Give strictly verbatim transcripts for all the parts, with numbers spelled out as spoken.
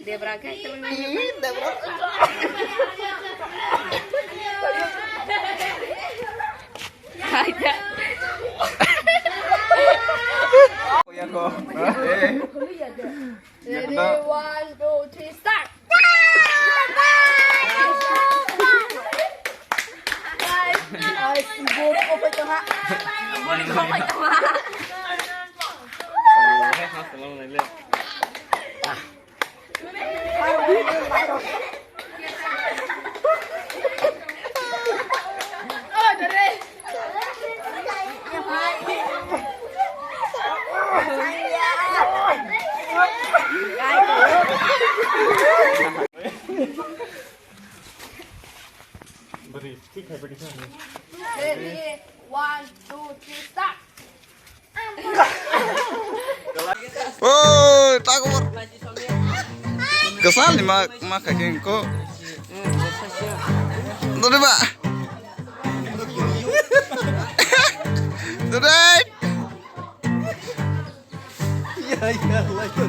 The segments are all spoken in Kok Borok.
Debra kai teman. Ready, one, two, three, start. Ready, one, two, three, start. Oi, tagor. Kesal ni ma, ma kaki ko. Dode ba. Dode. Ya, ya, lagi.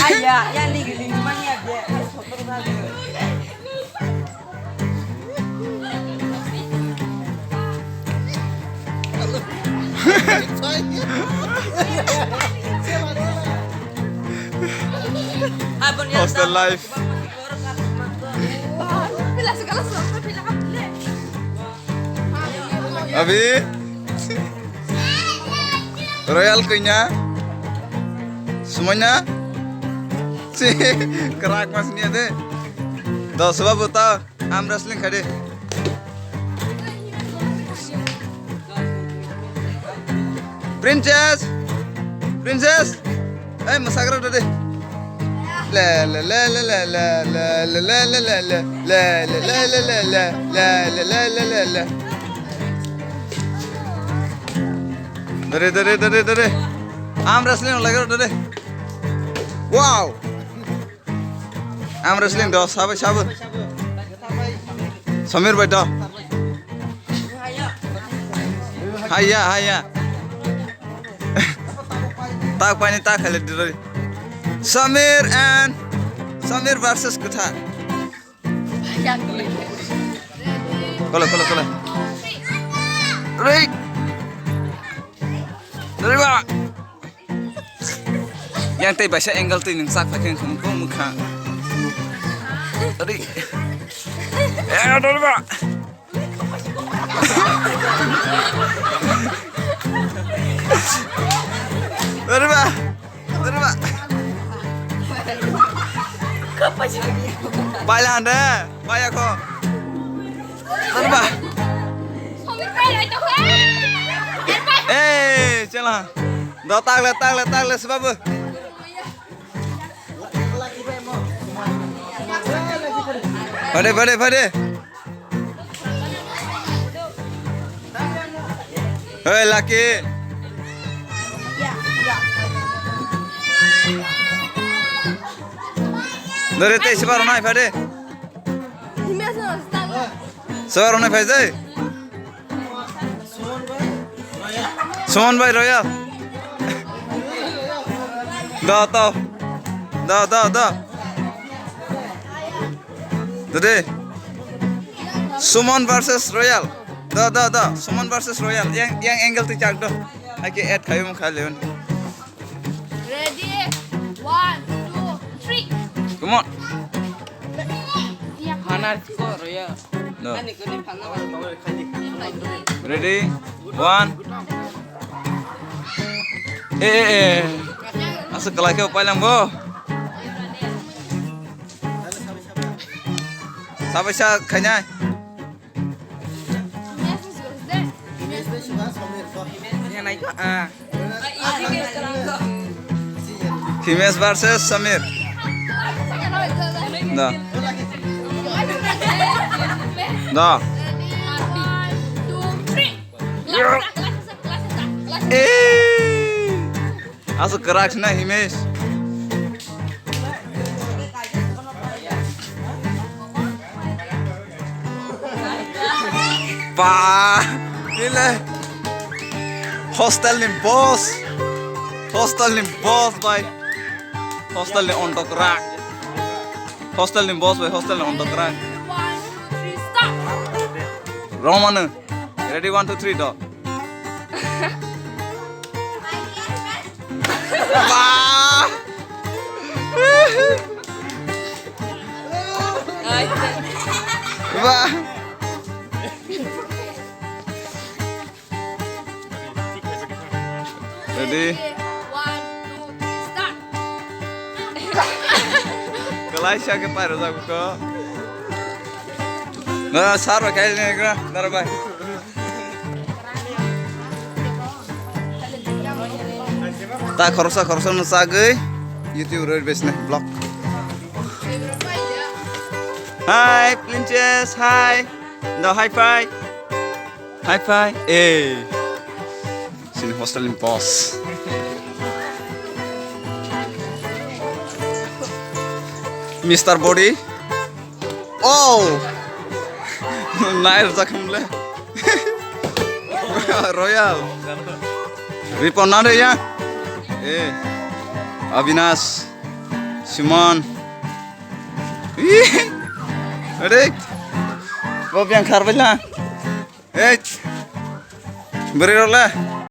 Ayah, ya lagi lagi mana ya dia? Sotor saja. Hostel life. Abi? Royal kanya? Semuanya? Si, kerak mas ni ada. Dos sebab utah. Arm wrestling khai de. Princess! Princess! Ei, masagra de. Le, le, le. Dore, dore, dore, dore. Arm wrestling lagi dore. Wow! Arm wrestling do, sabai, sabai. Samir bai do. Haiya, haiya. Tak pani tak khale diroi. Samir and Samir versus Kuthar. Kole, kole, kole. Rei. Dari ba. Yang tei baisa angle tei nung sak pakai nung kong mukha. Tadi. Eh, ada ba. Dari ba. Dari ba. Bailan de, baya ko. Dari ba. Eh, chala. Do tagle, tagle, tagle, sebab. Pade, pade, pade. Hei, Lucky. Dore tei sibar nai pade. Sibar nai pade. Suman bai Royal. Da, da. Da, da, da. Dede. Suman versus Royal. Da, da, da. Suman versus Royal. Yang, yang angle tu chak do. Ake add kayu mukha leon. Ready? One, two, three. Come on. Hana score ya. No. Ani kuni phana. Ready? One. Eh, eh, eh. Asa kalai ke upai lang bo. Sabai sa khainai. Himesh versus Samir. Da. Da. Eh. Aswk kwrak se na Himesh. Ba, ile hostel ni boss, hostel ni boss bai. Hostel ni ontokrak. Hostel ni boss bai hostel ni ontokrak. One, two, three, start. Romanu. Ready, one, two, three, do. Ba. Ba. Ready? One, two, three, start. Kalai sa ke pai rojak ko. Na, sar ba kai ne gra, dar bai. Ta khoroksa khoroksa no sagwi YouTube roi besne vlog. Hi, princess, hi. No, hi, fi. Hi, fi. Eh. Sini hostel ni boss. Mister Body. Oh! Nair jakhamle. Royal. Ripon nade ya. Eh. Avinash. Simon. Ih. Adik. Bo biang khar bela. Eh. Beri role.